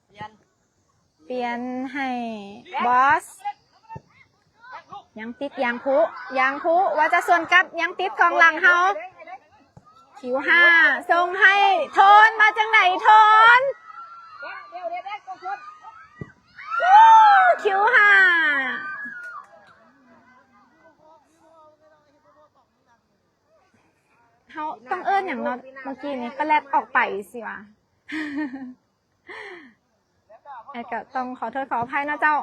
ປ່ຽນ ປ່ຽນໃຫ້ບອສ ຍັງຕິດຢາງພຸ ຢາງພຸວ່າຈະສວນກັບ ຍັງຕິດກອງຫຼັງເຮົາ ຄິວຫ້າ ສົ່ງໃຫ້ໂທນ ມາຈັ່ງໃດໂທນ ຄິວຫ້າ ເຮົາຕ້ອງເອີ້ນຫຍັງເນາະ ເມື່ອກີ້ນີ້ປະແລັດອອກໄປຊິຫວາ ແອດກໍຕ້ອງຂໍໂທດຂໍອະໄພເນາະເຈົ້າ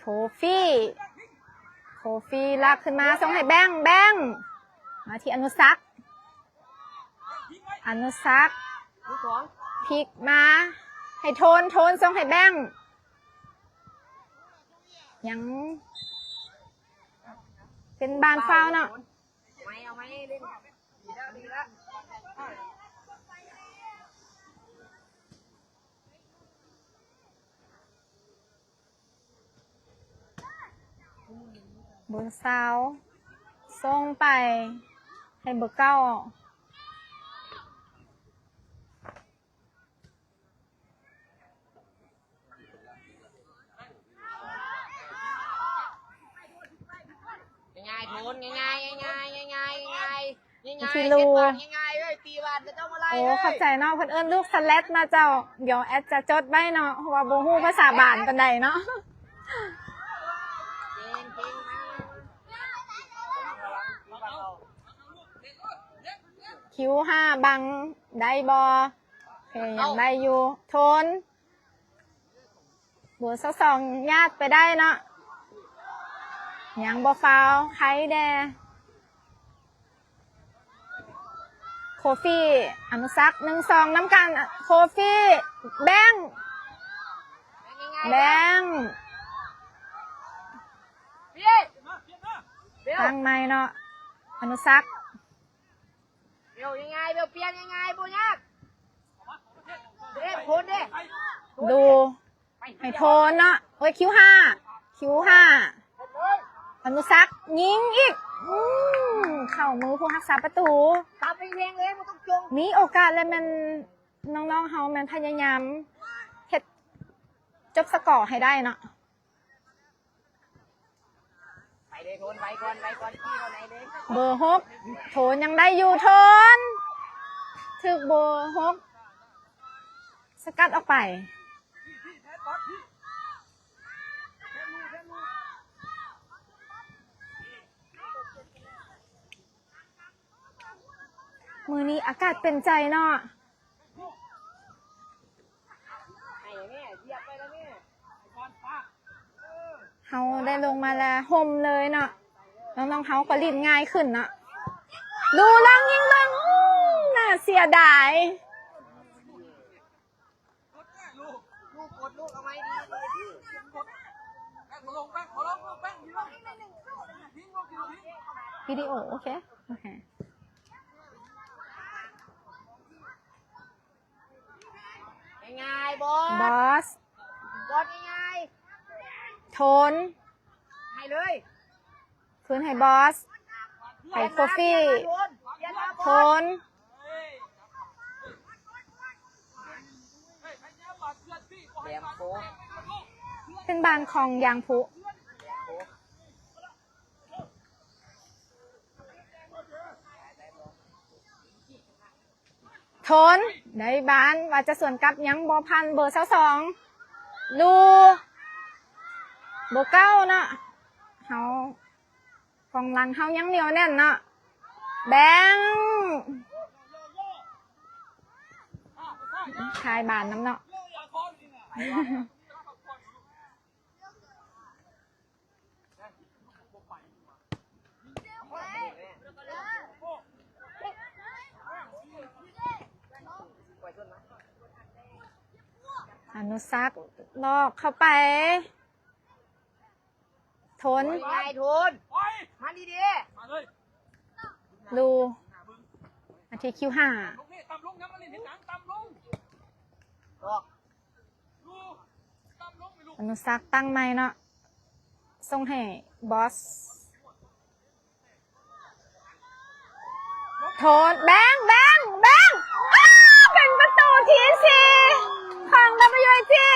ໂຄຟີ ໂຄຟີລາກຂຶ້ນມາ ສົ່ງໃຫ້ແບງ ແບງ ມາທີ່ອະນຸສັກ ອະນຸສັກ ພິກມາໃຫ້ໂທນ ໂທນສົ່ງໃຫ້ແບງ ຍັງເປັນບານຟາວເນາະ. ເບີຊາວສົ່ງໄປໃຫ້ເບີເກົ້າ. ງ່າຍໆ ໂທນ ງ່າຍໆ ງ່າຍໆ ງ່າຍໆ ງ່າຍໆ ງ່າຍໆ ທີ່ລູ ເຮັດບານງ່າຍໆ ເອີຍ ຕີບານ ເຈົ້າມາໄລ່ ໂອ້ ເອີຍ ຂອບໃຈເນາະ ເພິ່ນເອີ້ນລູກສະແລັດເນາະເຈົ້າ. ດຽວແອດຈະຈົດໄວ້ເນາະ ເພາະວ່າບໍ່ຮູ້ພາສາບານປານໃດເນາະ. ຄິວຫ້າ ບັງໄດ້ບໍ່? ໂອເຄ ຍັງໄດ້ຢູ່ ໂທນ ເບີຊາວສອງ ຍາດໄປໄດ້ເນາະ ຍັງບໍ່ຟາວ ໃຄແດ່. ໂຄຟີ ອະນຸສັກ ໜຶ່ງສອງ ນຳກັນ ໂຄຟີ ແບງ ແບງ ຕັ້ງໃໝ່ເນາະ ອະນຸສັກ ເບວ ງ່າຍໆ ເບວ ປ່ຽນງ່າຍໆ ບໍ່ຍາກ ເດ້ ໂພນເດ້ ໂພນເດ້ ດູ ໃຫ້ໂທນເນາະ ໂອ້ຍ ຄິວຫ້າ ຄິວຫ້າ ອະນຸສັກ ຍິງອີກ ອືມ ເຂົ້າມືຜູ້ຮັກສາປະຕູ ຕັບແຮງໆ ເລີຍ ບໍ່ຕ້ອງຈົ່ງ ມີໂອກາດແລ້ວແມ່ນ ນ້ອງໆ ເຮົາແມ່ນພະຍາຍາມເຮັດຈົບສະກໍໃຫ້ໄດ້ເນາະ. ໄປເລີຍໂທນ ໄວກ່ອນ ໄວກ່ອນ ທີ່ເຮົາໄດ້ເລີຍ ເບີຫົກ ໂທນຍັງໄດ້ຢູ່ ໂທນ ຖືກເບີຫົກສະກັດອອກໄປ. ມື້ນີ້ອາກາດເປັນໃຈເນາະ. ເຮົາໄດ້ລົງມາແລ້ວຮົ່ມເລີຍເນາະ ນ້ອງໆ ເຮົາກໍຫຼິ້ນງ່າຍຂຶ້ນເນາະ ດູລອງຍິງເບິ່ງ ອືມ ໜ້າເສຍດາຍ ວິດີໂອ ໂອເຄ ໂອເຄ. ງ່າຍໆ ບອສ ບອສ ບອສ ງ່າຍໆ ໂທນ ໃຫ້ເລີຍ ຄືນໃຫ້ບອສ ໃຫ້ໂຄຟີ ໂທນ ເປັນບານຂອງຢາງພຸ. ໂທນ ໄດ້ບານ ວ່າຈະສວນກັບ ຍັງບໍ່ຜ່ານເບີຊາວສອງ ລູ ເບີເກົ້າເນາະ ເຮົາ ກອງຫຼັງເຮົາຍັງໜຽວແໜ້ນເນາະ ແບງ ຂາຍບານນຳເນາະ. ອະນຸສັກ ລອກເຂົ້າໄປ ທົນ ງ່າຍໆ ທົນ ມາດີໆ ລູ ມາທີ່ຄິວຫ້າ ອອກ ອະນຸສັກຕັ້ງໃໝ່ເນາະ ສົ່ງໃຫ້ບອສ ໂທດ ແບງ ແບງ ແບງ ອ້າ ເປັນປະຕູທີສີ່ຂອງ ດັບເບິນຢູເອສຈີ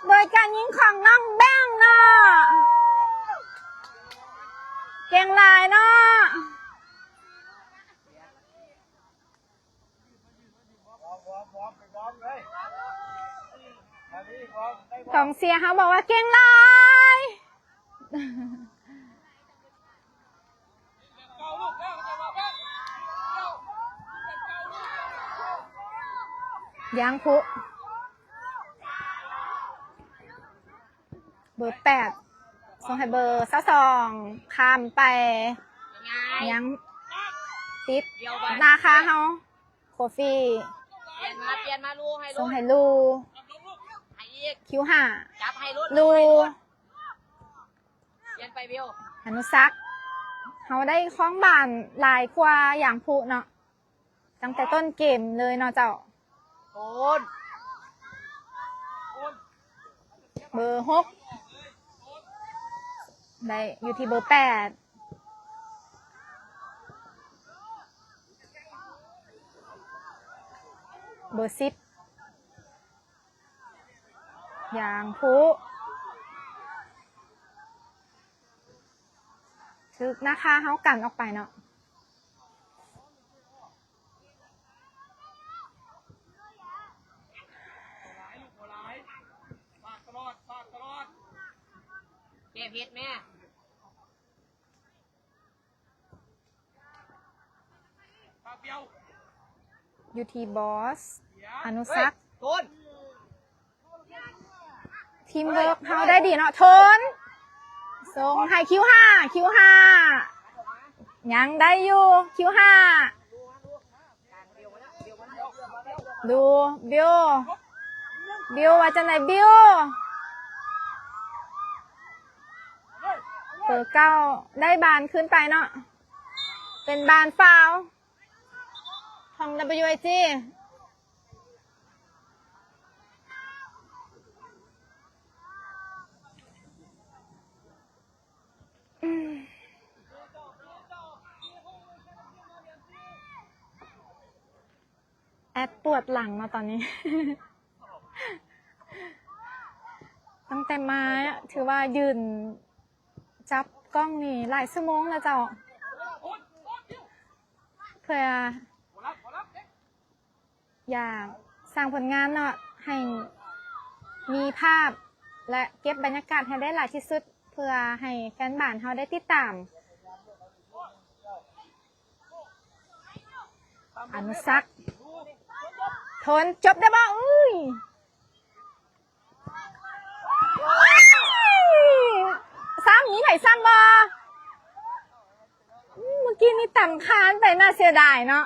ໂດຍການຍິງຂອງນ້ອງແບງເນາະ ເກັ່ງຫຼາຍເນາະ. ກອງເຊຍເຮົາບອກວ່າເກັ່ງຫຼາຍ ຢາງພຸ ເບີແປດ ສົ່ງໃຫ້ເບີຊາວສອງ ຂ້າມໄປ ຍັງຕິດໜ້າຄາເຮົາ ໂຄຟີ ປ່ຽນມາ ປ່ຽນມາ ລູ ໃຫ້ລູ ສົ່ງໃຫ້ລູ ໃຫ້ອີກ ຄິວຫ້າ ຈັບໃຫ້ລູ ລູ ໃຫ້ລູ ປ່ຽນໄປ ບິວ ອະນຸສັກ ເຮົາໄດ້ຄອງບານຫຼາຍກວ່າຢາງພຸເນາະ. ຕັ້ງແຕ່ຕົ້ນເກມເລີຍເນາະເຈົ້າ. ໂອນ ເບີຫົກ ໄດ້ຢູ່ທີ່ເບີແປດ ເບີສິບ ຢາງພຸ ຖືກນາຄາເຮົາກັນອອກໄປເນາະ. ແກ້ເຜັດແມ່. ຢູ່ທີ່ບອສ ອະນຸສັກ ໂທນ ທີມເວີກເຮົາໄດ້ດີເນາະ ໂທນ ສົ່ງໃຫ້ຄິວຫ້າ ຄິວຫ້າ ຍັງໄດ້ຢູ່ ຄິວຫ້າ ດູ ບິວ ບິວວ່າຈັ່ງໃດ ບິວ ເບີເກົ້າ ໄດ້ບານຄືນໄປເນາະ ເປັນບານຟາວ ຂອງ ດັບເບິນຢູເອສຈີ ແອດປວດຫຼັງເນາະຕອນນີ້ ຕັ້ງແຕ່ມາຖືວ່າຢືນ ຈັບກ້ອງນີ້ຫຼາຍຊົ່ວໂມງແລ້ວເຈົ້າ ເພື່ອຢາກສ້າງຜົນງານເນາະ ໃຫ້ມີພາບ ແລະ ເກັບບັນຍາກາດໃຫ້ໄດ້ຫຼາຍທີ່ສຸດ ເພື່ອໃຫ້ແຟນບານເຮົາໄດ້ຕິດຕາມ. ອະນຸສັກ ທົນ ຈົບໄດ້ບໍ່? ເອີຍ ຊ້ຳ ມີໃຜຊ້ຳບໍ່? ອືມ ເມື່ອກີ້ນີ້ຕຳຄານໄປ ໜ້າເສຍດາຍເນາະ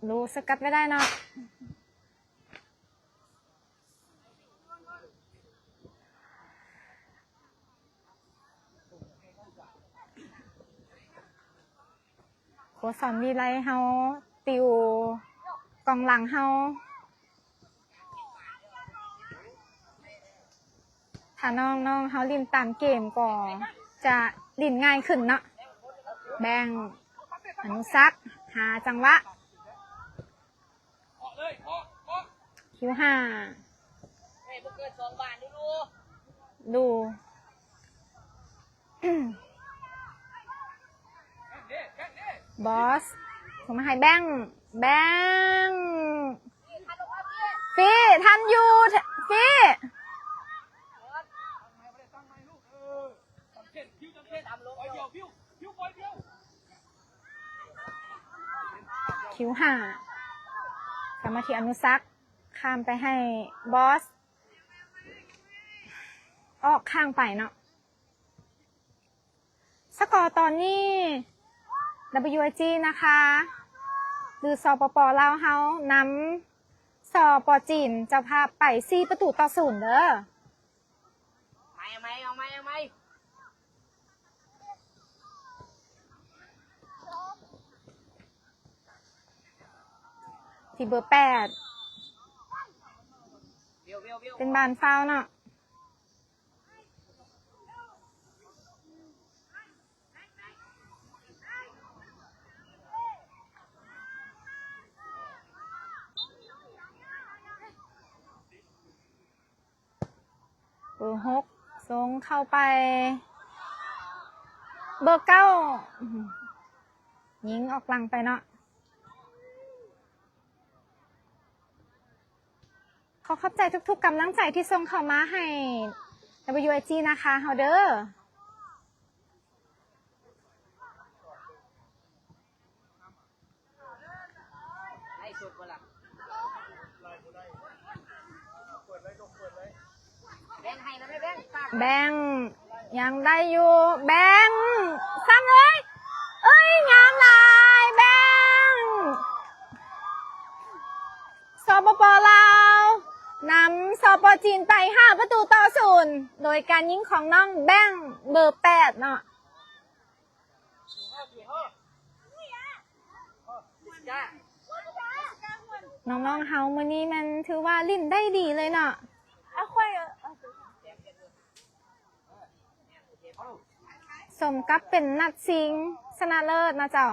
ລູສະກັດໄວ້ໄດ້ເນາະ. ໂຄຊສອນວິໄລເຮົາຕິວກອງຫຼັງເຮົາ ຖ້ານ້ອງໆເຮົາຫຼິ້ນຕາມເກມກໍຈະຫຼິ້ນງ່າຍຂຶ້ນເນາະ. ແບ່ງ ອະນຸສັກ ຫາຈັງຫວະ ຄິວຫ້າ ເຮີ້ຍ ບໍ່ເກີນສອງບາດ ດູ ດູ ບອສ ສົ່ງມາໃຫ້ແບ່ງ ແບ່ງ ຟີ ທັນຢູ່ ຟີ ຟີ ທັນຢູ່ ຟີ. ຄິວຫ້າ ກັບມາທີ່ອະນຸສັກ ຂ້າມໄປໃຫ້ບອສ ອອກຂ້າງໄປເນາະ. ສະກໍຕອນນີ້ ດັບເບິນຢູເອຈີ ນະຄະ ຫຼື ສປປ ລາວເຮົາ ນຳ ສປ ຈີນ ເຈົ້າພາບໄປ ສີ່ປະຕູຕໍ່ສູນເດີ. ເອົາໃໝ່ ເອົາໃໝ່ ເອົາໃໝ່ ເອົາໃໝ່. ທີ່ເບີແປດ ເປັນບານຟາວເນາະ. ເບີຫົກ ສົ່ງເຂົ້າໄປ ເບີເກົ້າ ຍິງອອກຫຼັງໄປເນາະ. ຂໍຂອບໃຈທຸກໆກຳລັງໃຈທີ່ສົ່ງເຂົ້າມາໃຫ້ ດັບເບິນຢູເອຈີ ນະຄະ ເຮົາເດີ. ແບງ ຍັງໄດ້ຢູ່ ແບງ ຊ້ຳເລີຍ ເອີຍ ງາມຫຼາຍ ແບງ. ສປປ ລາວ ນຳ ສປ ຈີນ ໄປ ຫ້າປະຕູຕໍ່ສູນ ໂດຍການຍິງຂອງນ້ອງແບງ ເບີແປດເນາະ. ນ້ອງໆເຮົາມື້ນີ້ແມ່ນຖືວ່າຫຼິ້ນໄດ້ດີເລີຍເນາະ ສົມກັບເປັນນັດຊິງຊະນະເລີດເນາະເຈົ້າ.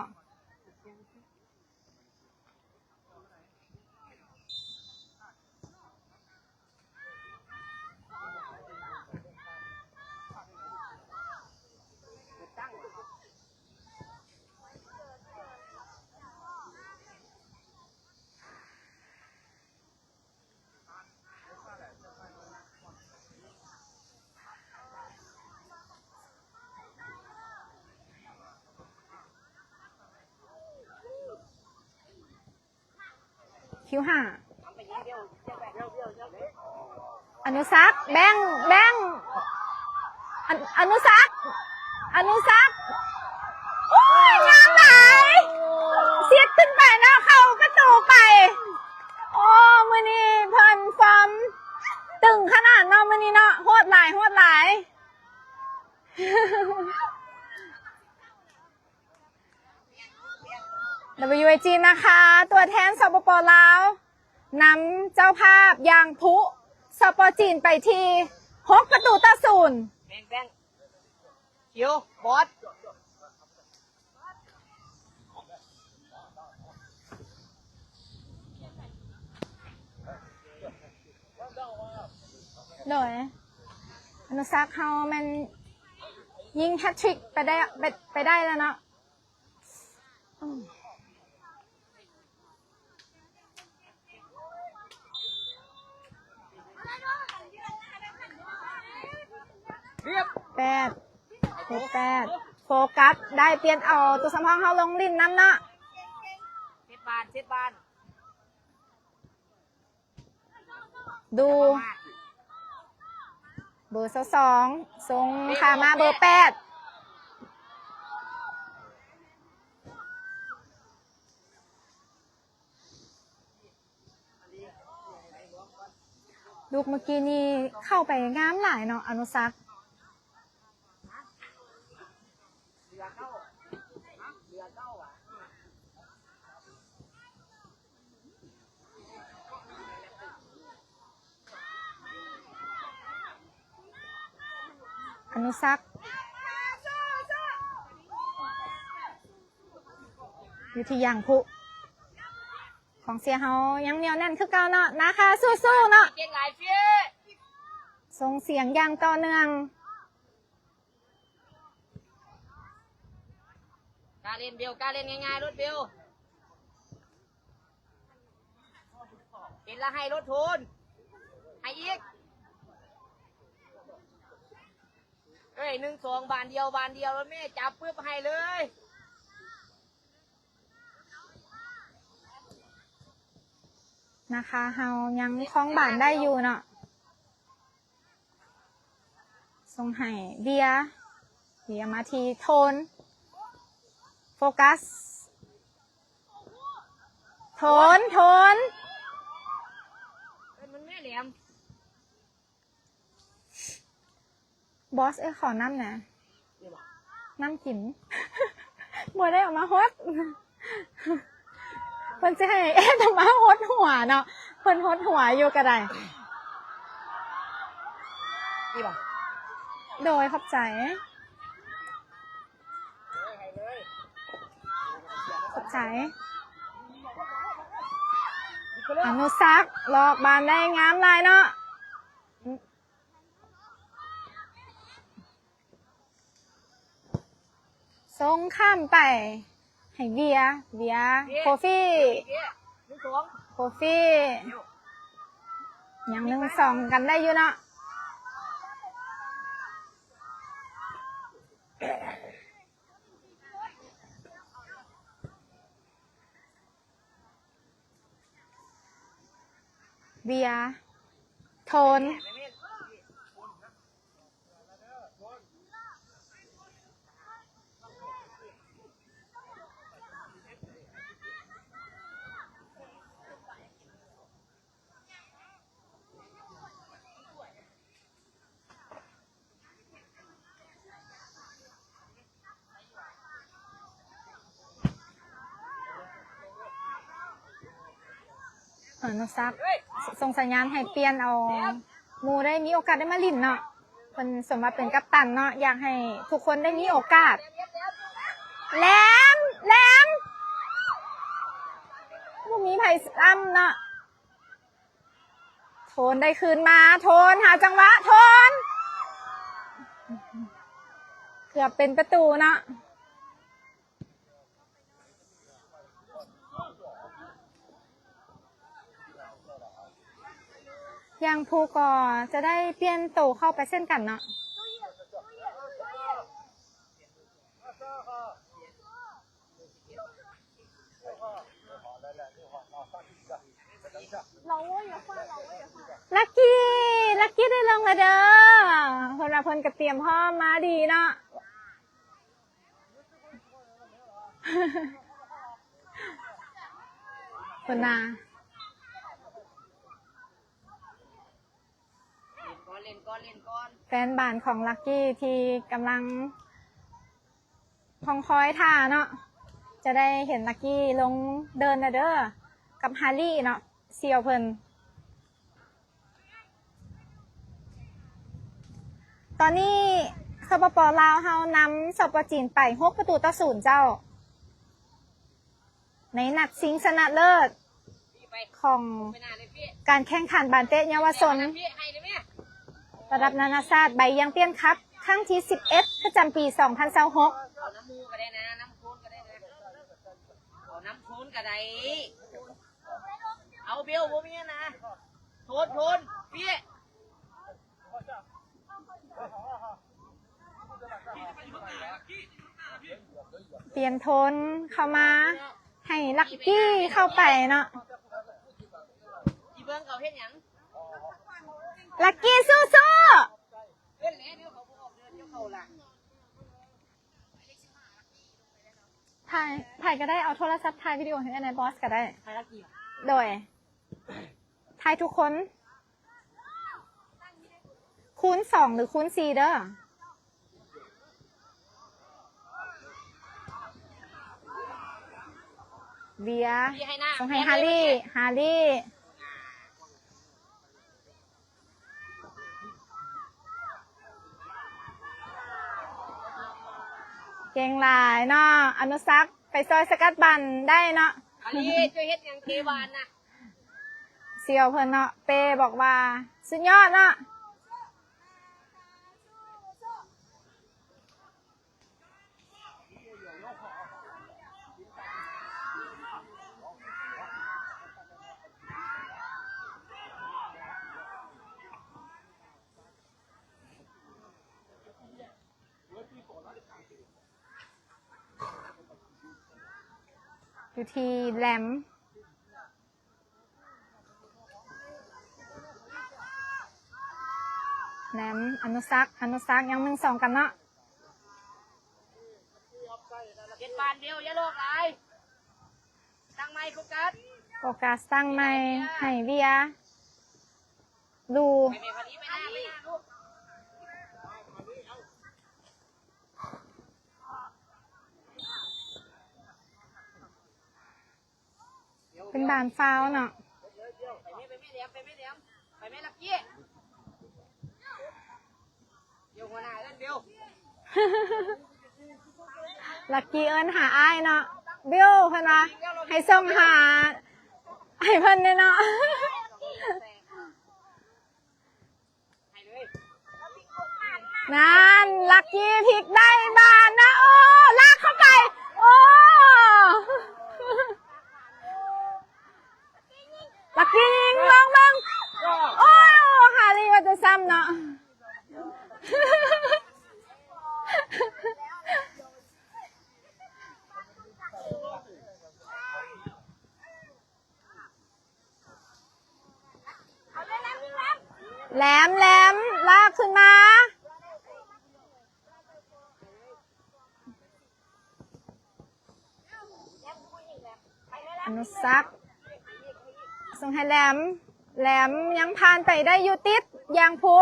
ຄິວຫ້າ ອະນຸສັກ ແບງ ແບງ ອະ ອະນຸສັກ ອະນຸສັກ ໂອ້ຍ ງາມຫຼາຍ ຊິດຂຶ້ນໄປເນາະ ເຂົ້າປະຕູໄປ. ໂອ້ ມື້ນີ້ເພິ່ນຟອມຕຶງຂະໜາດເນາະ ມື້ນີ້ເນາະ ໂຫດຫຼາຍ ໂຫດຫຼາຍ. ດັບເບິນຢູເອຈີ ນະຄະ ຕົວແທນ ສປປ ລາວ ນຳເຈົ້າພາບຢ່າງຜຸ ສປ ຈີນ ໄປທີ່ ຫົກປະຕູຕໍ່ສູນ. ແບງ ແບງ ຄິວ ບອດ ໂດຍ ອະນຸສັກເຮົາແມ່ນຍິງແຮັດທຣິກໄປໄດ້ ໄປ ໄປໄດ້ແລ້ວເນາະ. ແປດ ເຮັດແປດ ໂຟກັສ ໄດ້ປ່ຽນເອົາຕົວສຳຮອງເຮົາລົງຫຼິ້ນນຳເນາະ. ເຊັດບານ ເຊັດບານ. ດູ ເບີຊາວສອງ ສົ່ງຂ້າມມາເບີແປດ ລູກເມື່ອກີ້ນີ້ເຂົ້າໄປງາມຫຼາຍເນາະ ອະນຸສັກ. ອະນຸສັກ ຢູ່ທີ່ຢ່າງຜຸ ກອງເຊຍເຮົາຍັງໜຽວແໜ້ນຄືເກົ່າເນາະ ນາຄາສູ້ໆເນາະ ເກັ່ງຫຼາຍເຟຍ ສົ່ງສຽງຢ່າງຕໍ່ເນື່ອງ. ກ້າເຫຼັ້ນເບວ ກ້າເຫຼັ້ນງ່າຍໆ ລົດເບວ ເຫັນລະໃຫ້ລົດໂທນ ໃຫ້ອີກ. ເອີຍ ໜຶ່ງສອງ ບານດຽວ ບານດຽວ ແລ້ວແມ່ຈັບປຶບໃຫ້ເລີຍ. ນະຄະ ເຮົາຍັງຄອງບານໄດ້ຢູ່ເນາະ. ສົ່ງໃຫ້ເບຍ ເບຍມາທີ່ໂທນ ໂຟກັສ ໂທນ ໂທນ ເອີ້ນມັນແມ່ແຫຼມ. ບອສ ເອີຍ ຂໍນ້ຳແດ່ ນ້ຳກິນ ບໍ່ໄດ້ເອົາມາຫົດ ເພິ່ນຊິໃຫ້ເອດມາຫົດຫົວເນາະ ເພິ່ນຫົດຫົວຢູ່ກະໄດ້. ໂດຍ ຂອບໃຈ ຂອບໃຈ. ອະນຸສັກ ຫຼອກບານໄດ້ງາມຫຼາຍເນາະ. ສົ່ງຂ້າມໄປໃຫ້ເບຍ ເບຍ ໂຄຟີ ໂຄຟີ ຍັງໜຶ່ງສອງກັນໄດ້ຢູ່ເນາະ. ເບຍ ໂທນ. ອະນຸສັກ ສົ່ງສັນຍານໃຫ້ປ່ຽນເອົາ ໝູ່ໄດ້ມີໂອກາດໄດ້ມາຫຼິ້ນເນາະ ເພິ່ນສົມວ່າເປັນກັບຕັນເນາະ ຢາກໃຫ້ທຸກຄົນໄດ້ມີໂອກາດ. ແຫຼມ ແຫຼມ ບໍ່ມີໃຜລ້ຳເນາະ. ໂທນໄດ້ຄືນມາ ໂທນຫາຈັງຫວະ ໂທນ ເກືອບເປັນປະຕູເນາະ. ຢ່າງພູກໍຈະໄດ້ປ່ຽນໂຕເຂົ້າໄປເຊັ່ນກັນເນາະ. ລັກກີ້ ລັກກີ້ໄດ້ລົງແລ້ວເດີ ເພິ່ນວ່າເພິ່ນກະຕຽມພ້ອມມາດີເນາະ. ເພິ່ນນະ ແຟນບານຂອງລັກກີ້ທີ່ກຳລັງ ຄອງຄອຍຖ້າເນາະ ຈະໄດ້ເຫັນລັກກີ້ລົງເດີ່ນແລ້ວເດີ ກັບຮາລີເນາະ ສ່ຽວເພິ່ນ. ຕອນນີ້ ສປປ ລາວເຮົານຳ ສປ ຈີນໄປຫົກປະຕູຕໍ່ສູນເຈົ້າ ໃນນັດຊິງຊະນະເລີດ ຂອງການແຂ່ງຂັນບານເຕະເຍົາວະຊົນລະດັບນານາຊາດ ໃບຢາງປຽນຄັບ ຄັ້ງທີສິບເອັດ ປະຈຳປີສອງພັນຊາວຫົກ. ເອົານຳໝູ່ກະໄດ້ນະ ນຳໂທນກະໄດ້ນະ ເອົານຳໂທນກະໄດ້ ເອົາເບວບໍ່ມີນະ ໂທນ ໂທນ ເປຍ. ປ່ຽນໂທນເຂົ້າມາ ໃຫ້ລັກກີ້ເຂົ້າໄປເນາະ. ອີເບິ່ງເຂົາເຮັດຫຍັງ? ລັກກີ້ສູ້ໆ. ຖ່າຍ ໃຜກະໄດ້ ເອົາໂທລະສັບຖ່າຍວິດີໂອໃຫ້ແນ່ ບອສກະໄດ້. ຖ່າຍລັກກີ້ ໂດຍ ຖ່າຍທຸກຄົນ. ຄູນສອງ ຫຼື ຄູນສີ່ເດີ. ເບຍ ສົ່ງໃຫ້ຮາລີ ຮາລີ ເກັ່ງຫຼາຍເນາະ ອະນຸສັກ ໄປຊ່ອຍສະກັດບານໄດ້ເນາະ. ຮາລີ ຊ່ວຍເຮັດຫຍັງເກບານນະ? ສ່ຽວເພິ່ນເນາະ ເປ້ບອກວ່າສຸດຍອດເນາະ. ຢູ່ທີ່ແຫຼມ ແຫຼມ ອະນຸສັກ ອະນຸສັກ ຍັງໜຶ່ງສອງກັນເນາະ. ເຮັດບານດຽວ ຢ່າຫຼອກຫຼາຍ. ຕັ້ງໃໝ່ ໂຟກັສ ໂຟກັສ ຕັ້ງໃໝ່ ໃຫ້ເວຍ ລູ ໄປແມ່ ພາລີ ໄປໜ້າ ໄປໜ້າລູກ. ເປັນບານຟາວເນາະ. ໄປແມ່ ໄປແມ່ແຫຼມ ໄປແມ່ແຫຼມ ໄປແມ່ລັກກີ້. ດຽວຫົວໜ້າເອີ້ນ ບິວ. ລັກກີ້ເອີ້ນຫາອ້າຍເນາະ ບິວ ເພິ່ນວ່າໃຫ້ສົ່ງຫາ ໃຫ້ເພິ່ນແດ່ເນາະ. ນັ້ນ ລັກກີ້ພິກໄດ້ບານນະ ໂອ້ ລາກເຂົ້າໄປ ໂອ້ ລັກກີ້ຍິງ ລອງເບິ່ງ ໂອ້ ຮາຣີວ່າຈະຊ້ຳເນາະ. ແຫຼມ ແຫຼມ ລາກຂຶ້ນມາ ອະນຸສັກ ສົ່ງໃຫ້ແຫຼມ ແຫຼມຍັງຜ່ານໄປໄດ້ຢູ່ ຕິດຢາງພຸ.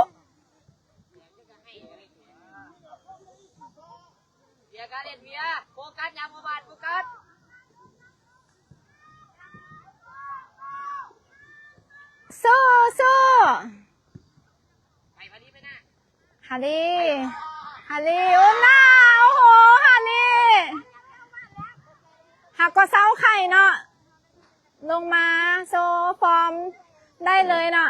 ເວຍກາເລັດ ເວຍ ໂຟກັສ ຍາມເຂົ້າບ້ານ ໂຟກັສ ສູ້ ສູ້ ໄປ ພາລີ ໄປໜ້າ ຮາຣີ ຮາຣີ ໂອ້ ໜ້າ ໂອ້ໂຫ ຮາຣີ ຫາກໍເຊົາໄຂ້ເນາະ ລົງມາໂຊຟອມໄດ້ເລີຍເນາະ.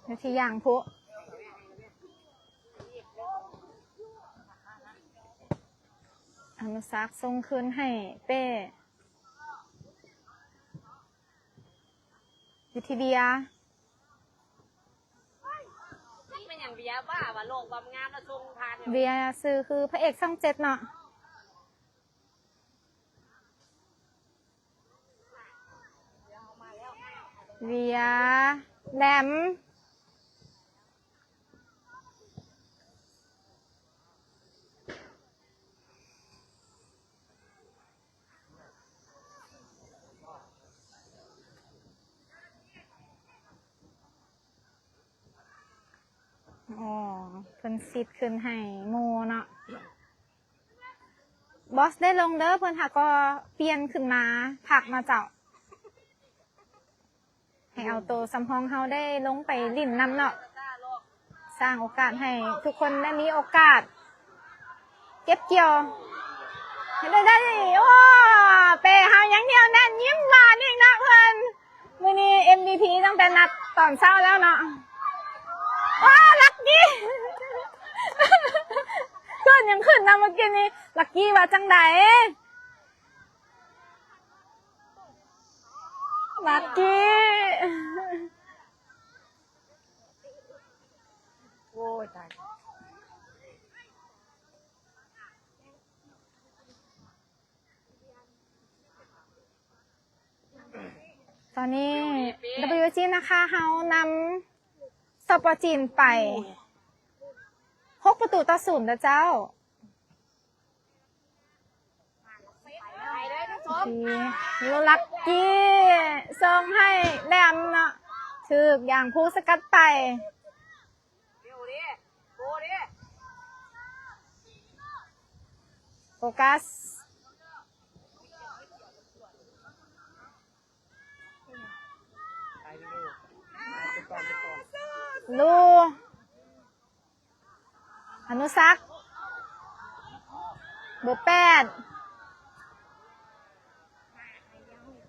ຢູ່ທີ່ຢາງພຸ ອະນຸສັກສົ່ງຄືນໃຫ້ເປ້ ຢູ່ທີ່ເວຍ ເປັນຫຍັງເວຍບ້າວະ ຫຼອກຄວາມງາມແລ້ວສົ່ງຜ່ານ ເວຍຊື່ຄືພະເອກຊ່ອງເຈັດເນາະ. ເວຍ ແຫຼມ ອໍ ເພິ່ນຊິດຂຶ້ນໃຫ້ໝູ່ເນາະ. ບອສໄດ້ລົງເດີ ເພິ່ນຫາກໍປ່ຽນຂຶ້ນມາພັກເນາະເຈົ້າ. ໃຫ້ເອົາໂຕສຳຮອງເຮົາໄດ້ລົງໄປຫຼິ້ນນຳເນາະ, ສ້າງໂອກາດໃຫ້ທຸກຄົນໄດ້ມີໂອກາດເກັບກ່ຽວໃຫ້ໄດ້. ໂອ້ ເປ້ເຮົາຍັງໜຽວແໜ້ນ ຍິ້ມຫວານອີກເນາະເພິ່ນ. ມື້ນີ້ເອັມວີພີຕັ້ງແຕ່ນັດຕອນເຊົ້າແລ້ວເນາະ. ໂອ້ ລັກກີ້ ເກີດຫຍັງຂຶ້ນນະເມື່ອກີ້ນີ້? ລັກກີ້ວ່າຈັ່ງໃດ? ລັກກີ້ ໂອ້ຍ ຕາຍ. ຕອນນີ້ ດັບເບິນຢູຈີນ ນາຄາ ເຮົານຳ ສປ ຈີນ ໄປ ຫົກປະຕູຕໍ່ສູນເດີເຈົ້າ. ລັກກີ້ສົ່ງໃຫ້ແຫຼມເນາະ ຖືກຢາງພູສະກັດໄປ. ໂຟກັສ ລູ ອະນຸສັກ ເບີແປດ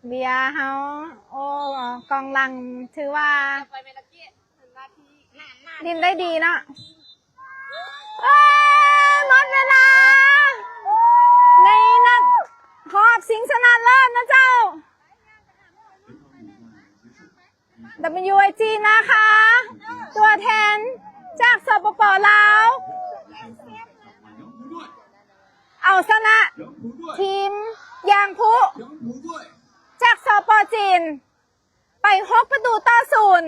ເບຍເຮົາ. ໂອ້ ກອງຫຼັງຖືວ່າຫຼິ້ນໄດ້ດີເນາະ. ເອີ ໝົດເວລາ ໃນນັດ ຮອບຊິງຊະນະເລີດນະເຈົ້າ WIG ນາຄາ ຕົວແທນຈາກ ສປປ ລາວ ເອົາຊະນະທີມຢາງພຸ ຈາກ ສປ ຈີນ ໄປຫົກປະຕູຕໍ່ສູນ.